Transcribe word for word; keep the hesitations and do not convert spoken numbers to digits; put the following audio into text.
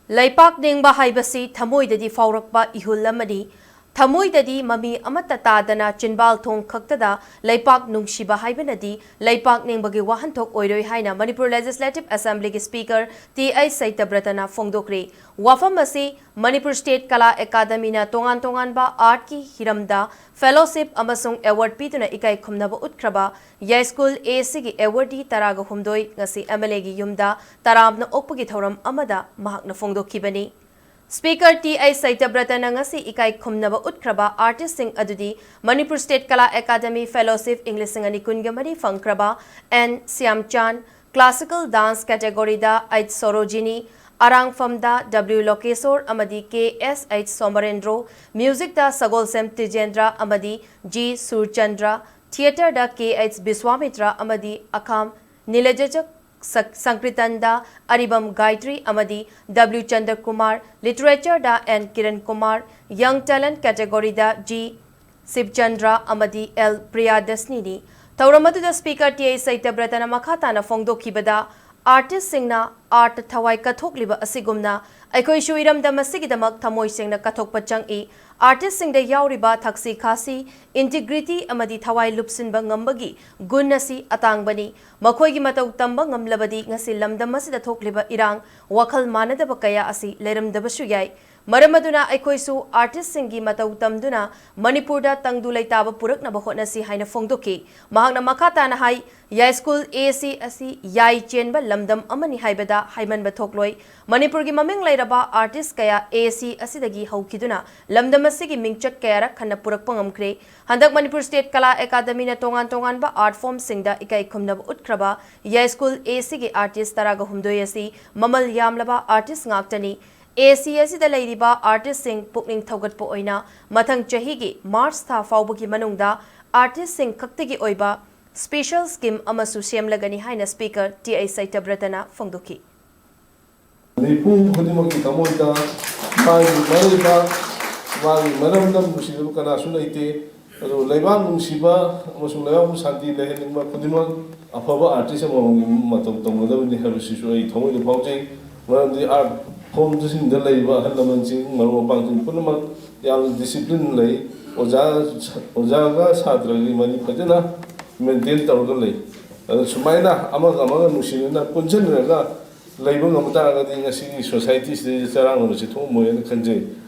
ꯂꯩꯄꯥꯛ ꯅꯤꯡꯕ ꯍꯥꯏꯕꯁꯤ ꯊꯃꯣꯏꯗꯗꯤ ꯐꯥꯎꯔꯛꯄ ꯏꯍꯨꯜ ꯑꯃꯅꯤ꯫ ꯊꯃꯣꯏꯗꯗꯤ ꯃꯃꯤ ꯑꯃꯠꯇ ꯇꯥꯗꯅ ꯆꯤꯟꯕꯥꯜ ꯊꯣꯡ ꯈꯛꯇꯗ ꯂꯩꯄꯥꯛ ꯅꯨꯡꯁꯤꯕ ꯍꯥꯏꯕꯅꯗꯤ ꯂꯩꯄꯥꯛ ꯅꯤꯡꯕꯒꯤ ꯋꯥꯍꯟꯊꯣꯛ ꯑꯣꯏꯔꯣꯏ ꯍꯥꯏꯅ ꯃꯅꯤꯄꯨꯔ ꯂꯦꯖꯤꯁꯂꯦꯇꯤꯚ ꯑꯦꯁꯦꯝꯕ꯭ꯂꯤꯒꯤ ꯁ꯭ꯄꯤꯀꯔ ꯇꯤ ꯑꯩꯆ ꯁꯩꯇꯕ꯭ꯔꯇꯅ ꯐꯣꯡꯗꯣꯛꯈ꯭ꯔꯦ꯫ ꯋꯥꯐꯝ ꯑꯁꯤ ꯃꯅꯤꯄꯨꯔ ꯁ꯭ꯇꯦꯠ ꯀꯂꯥ ꯑꯦꯀꯥꯗꯃꯤꯅ ꯇꯣꯉꯥꯟ ꯇꯣꯉꯥꯟꯕ ꯑꯥꯔꯠꯀꯤ ꯍꯤꯔꯝꯗ ꯐꯦꯂꯣꯁꯤꯞ ꯑꯃꯁꯨꯡ ꯑꯦꯋꯥꯔꯗ ꯄꯤꯗꯨꯅ ꯏꯀꯥꯏ ꯈꯨꯝꯅꯕ ꯎꯠꯈ꯭ꯔꯕ ꯌꯥꯏꯁ꯭ꯀꯨꯜ ꯑꯦ ꯁꯤꯒꯤ ꯑꯦꯋꯥꯔꯗꯤ ꯇꯔꯥꯒ ꯍꯨꯝꯗꯣꯏ ꯉꯁꯤ ꯑꯦꯝ ꯑꯦꯜ ꯑꯦꯒꯤ ꯌꯨꯝꯗ ꯇꯔꯥꯝꯅ ꯑꯣꯛꯄꯒꯤ ꯊꯧꯔꯝ ꯑꯃꯗ ꯃꯍꯥꯛꯅ ꯐꯣꯡꯗꯣꯛꯈꯤꯕꯅꯤ꯫ ꯁ꯭ꯄꯤꯀꯔ ꯇꯤ ꯑꯩꯆ ꯁꯩꯇꯕ꯭ꯔꯇꯅ ꯉꯁꯤ ꯏꯀꯥꯏ ꯈꯨꯝꯅꯕ ꯎꯠꯈ꯭ꯔꯕ ꯑꯥꯔꯇꯤꯁ꯭ꯠꯁꯤꯡ ꯑꯗꯨꯗꯤ Manipur State Kala Academy fellowship ꯏꯪ ꯂꯤꯁꯤꯡ ꯑꯅꯤ ꯀꯨꯟꯒ ꯃꯔꯤ ꯐꯪꯈ꯭ꯔꯕ ꯑꯦꯟ ꯁ꯭ꯌꯥꯝꯆꯥꯟ, ꯀ꯭ꯂꯥꯁꯤꯀꯦꯜ ꯗꯥꯟꯁ ꯀꯦꯇꯦꯒꯣꯔꯤꯗ ꯑꯩꯆ ꯁꯣꯔꯣꯖꯤꯅꯤ, ꯑꯔꯥꯡꯐꯝꯗ ꯗꯕ꯭ꯂꯤꯎ ꯂꯣꯀꯦꯁꯣꯔ ꯑꯃꯗꯤ ꯀꯦ ꯑꯦꯁ ꯑꯩꯆ ꯁꯣꯃꯔꯦꯟꯗ꯭ꯔꯣ, ꯃ꯭ꯌꯨꯖꯤꯛꯇ ꯁꯒꯣꯜꯁꯦꯝ ꯇꯤꯖꯦꯟꯗ꯭ꯔ ꯑꯃꯗꯤ ꯖꯤ ꯁꯨꯔꯆꯟꯗ꯭ꯔ, ꯊꯤꯌꯦꯇꯔꯗ ꯀꯦ ꯑꯩꯆ ꯕꯤꯁ꯭ꯋꯥꯃꯤꯇ꯭ꯔ ꯑꯃꯗꯤ ꯑꯈꯥꯝ ꯅꯤꯂꯖꯖꯛ ꯁꯛ-, ꯁꯪꯀ꯭ꯔꯤꯇꯟꯗ ꯑꯔꯤꯕꯝ ꯒꯥꯌꯇ꯭ꯔꯤ ꯑꯃꯗꯤ ꯗꯕ꯭ꯂꯤꯎ ꯆꯟꯗ꯭ꯔꯀꯨꯃꯥꯔ, ꯂꯤꯇꯔꯦꯆꯔꯗ ꯑꯦꯟ ꯀꯤꯔꯟ ꯀꯨꯃꯥꯔ, ꯌꯪ ꯇꯦꯂꯦꯟꯠ ꯀꯦꯇꯦꯒꯣꯔꯤꯗ ꯖꯤ ꯁꯤꯕꯆꯟꯗ꯭ꯔ ꯑꯃꯗꯤ ꯑꯦꯜ ꯄ꯭ꯔꯤꯌꯥꯗꯁꯅꯤꯅꯤ꯫ ꯊꯧꯔꯝ ꯑꯗꯨꯗ ꯁ꯭ꯄꯤꯀꯔ ꯇꯤ ꯑꯩꯆ ꯁꯩꯇꯕ꯭ꯔꯇꯅ ꯃꯈꯥ ꯇꯥꯅ ꯐꯣꯡꯗꯣꯛꯈꯤꯕꯗ, ꯑꯥꯔꯇꯤꯁ꯭ꯠꯁꯤꯡꯅ ꯑꯥꯔꯠꯇ ꯊꯋꯥꯏ ꯀꯠꯊꯣꯛꯂꯤꯕ ꯑꯁꯤꯒꯨꯝꯅ ꯑꯩꯈꯣꯏꯁꯨ ꯏꯔꯝꯗꯝ ꯑꯁꯤꯒꯤꯗꯃꯛ ꯊꯃꯣꯏ ꯁꯦꯡꯅ ꯀꯠꯊꯣꯛꯄ ꯆꯪꯏ꯫ ꯑꯥꯔꯇꯤꯁ꯭ꯠꯁꯤꯡꯗ ꯌꯥꯎꯔꯤꯕ ꯊꯛꯁꯤ ꯈꯥꯁꯤ, ꯏꯟꯇꯤꯒ꯭ꯔꯤꯇꯤ ꯑꯃꯗꯤ ꯊꯋꯥꯏ ꯂꯨꯞꯁꯤꯟꯕ ꯉꯝꯕꯒꯤ ꯒꯨꯟ ꯑꯁꯤ ꯑꯇꯥꯡꯕꯅꯤ꯫ ꯃꯈꯣꯏꯒꯤ ꯃꯇꯧ ꯇꯝꯕ ꯉꯝꯂꯕꯗꯤ ꯉꯁꯤ ꯂꯝꯗꯝ ꯑꯁꯤꯗ ꯊꯣꯛꯂꯤꯕ ꯏꯔꯥꯡ, ꯋꯥꯈꯜ ꯃꯥꯟꯅꯗꯕ ꯀꯌꯥ ꯑꯁꯤ ꯂꯩꯔꯝꯗꯕꯁꯨ ꯌꯥꯏ꯫ ꯃꯔꯝ ꯑꯗꯨꯅ ꯑꯩꯈꯣꯏꯁꯨ ꯑꯥꯔꯇꯤꯁ꯭ꯠꯁꯤꯡꯒꯤ ꯃꯇꯧ ꯇꯝꯗꯨꯅ ꯃꯅꯤꯄꯨꯔꯗ ꯇꯪꯗꯨ ꯂꯩꯇꯥꯕ ꯄꯨꯔꯛꯅꯕ ꯍꯣꯠꯅꯁꯤ ꯍꯥꯏꯅ ꯐꯣꯡꯗꯣꯛꯈꯤ꯫ ꯃꯍꯥꯛꯅ ꯃꯈꯥ ꯇꯥꯅ ꯍꯥꯏ, ꯌꯥꯏꯁ꯭ꯀꯨꯜ ꯑꯦ ꯁꯤ ꯑꯁꯤ ꯌꯥꯏ ꯆꯦꯟꯕ ꯂꯝꯗꯝ ꯑꯃꯅꯤ ꯍꯥꯏꯕꯗ ꯍꯥꯏꯃꯟꯕ ꯊꯣꯛꯂꯣꯏ꯫ ꯃꯅꯤꯄꯨꯔꯒꯤ ꯃꯃꯤꯡ ꯂꯩꯔꯕ ꯑꯥꯔꯇꯤꯁ꯭ꯠ ꯀꯌꯥ ꯑꯦ ꯁꯤ ꯑꯁꯤꯗꯒꯤ ꯍꯧꯈꯤꯗꯨꯅ ꯂꯝꯗꯝ ꯑꯁꯤꯒꯤ ꯃꯤꯡꯆꯠ ꯀꯌꯥꯔꯛ ꯍꯟꯅ ꯄꯨꯔꯛꯄ ꯉꯝꯈ꯭ꯔꯦ꯫ ꯍꯟꯗꯛ ꯃꯅꯤꯄꯨꯔ ꯁ꯭ꯇꯦꯠ ꯀꯂꯥ ꯑꯦꯀꯥꯗꯃꯤꯅ ꯇꯣꯉꯥꯟ ꯇꯣꯉꯥꯟꯕ ꯑꯥꯔꯠ ꯐꯣꯔꯝꯁꯤꯡꯗ ꯏꯀꯥꯏ ꯈꯨꯝꯅꯕ ꯎꯠꯈ꯭ꯔꯕ ꯌꯥꯏꯁ꯭ꯀꯨꯜ ꯑꯦ ꯁꯤꯒꯤ ꯑꯥꯔꯇꯤꯁ꯭ꯠ ꯇꯔꯥꯒ ꯍꯨꯝꯗꯣꯏ ꯑꯁꯤ ꯃꯃꯜ ꯌꯥꯝꯂꯕ ꯑꯥꯔꯇꯤꯁ꯭ꯠ ꯉꯥꯛꯇꯅꯤ꯫ ꯑꯦ ꯁꯤ ꯑꯁꯤꯗ ꯂꯩꯔꯤꯕ ꯑꯥꯔꯇꯤꯁ꯭ꯠꯁꯤꯡ ꯄꯨꯛꯅꯤꯡ ꯊꯧꯒꯠꯄ ꯑꯣꯏꯅ ꯃꯊꯪ ꯆꯍꯤꯒꯤ ꯃꯥꯔꯆ ꯊꯥ ꯐꯥꯎꯕꯒꯤ ꯃꯅꯨꯡꯗ ꯑꯥꯔꯇꯤꯁ꯭ꯠꯁꯤꯡ ꯈꯛꯇꯒꯤ ꯑꯣꯏꯕ ꯁ꯭ꯄꯦꯁꯦꯜ ꯁ꯭ꯀꯤꯝ ꯑꯃꯁꯨ ꯁꯦꯝꯂꯒꯅꯤ ꯍꯥꯏꯅ ꯁ꯭ꯄꯤꯀꯔ ꯇꯤ ꯑꯩꯆ ꯁꯩꯇꯕ꯭ꯔꯇꯅ ꯐꯣꯡꯗꯣꯛꯈꯤ꯫ ꯃꯤꯄꯨꯝ ꯈꯨꯗꯤꯡꯃꯛꯀꯤ ꯊꯃꯣꯏꯗ ꯃꯥꯒꯤ ꯃꯔꯩꯕꯥꯛ, ꯃꯥꯒꯤ ꯃꯔꯝꯗꯝ ꯅꯨꯡꯁꯤꯗꯕ ꯀꯅꯥꯁꯨ ꯂꯩꯇꯦ꯫ ꯑꯗꯨ ꯂꯩꯕꯥꯛ ꯅꯨꯡꯁꯤꯕ ꯑꯃꯁꯨꯡ ꯂꯩꯕꯥꯛꯄꯨ ꯁꯥꯟꯇꯤ ꯂꯩꯍꯟꯅꯤꯡꯕ ꯈꯨꯗꯤꯡꯃꯛ ꯑꯐꯕ ꯑꯥꯔꯇꯤꯁ ꯑꯃꯃꯝꯒꯤ ꯃꯇꯧ ꯇꯝꯒꯗꯕꯅꯤ ꯍꯥꯏꯕꯁꯤꯁꯨ ꯑꯩ ꯊꯃꯣꯏꯗ ꯐꯥꯎꯖꯩ꯫ ꯃꯔꯝꯗꯤ ꯑꯥꯔꯠ ꯍꯣꯝꯁꯤꯡꯗ ꯂꯩꯔꯤꯕ ꯑꯍꯜ ꯂꯃꯟꯁꯤꯡ, ꯃꯔꯨꯞ ꯃꯄꯥꯡꯁꯤꯡ ꯄꯨꯝꯅꯃꯛ ꯌꯥꯝꯅ ꯗꯤꯁꯤꯄ꯭ꯂꯤꯟ ꯂꯩ꯫ ꯑꯣꯖꯥ, ꯑꯣꯖꯥꯒ ꯁꯥꯇ꯭ꯔꯒꯤ ꯃꯔꯤ ꯐꯖꯅ ꯃꯦꯟꯇꯦꯟ ꯇꯧꯔꯒ ꯂꯩ꯫ ꯑꯗꯨ ꯁꯨꯃꯥꯏꯅ ꯑꯃꯒ ꯑꯃꯒ ꯅꯨꯡꯁꯤꯅꯅ ꯄꯨꯟꯁꯤꯟꯅꯔꯒ ꯂꯩꯕ ꯉꯝ ꯇꯥꯔꯒꯗꯤ ꯉꯁꯤꯒꯤ ꯁꯣꯁꯥꯏꯇꯤꯁꯤꯗꯩꯗ ꯆꯔꯥꯡꯅꯕꯁꯤ ꯊꯣꯛꯑꯝꯃꯣꯏꯅ ꯈꯟꯖꯩ꯫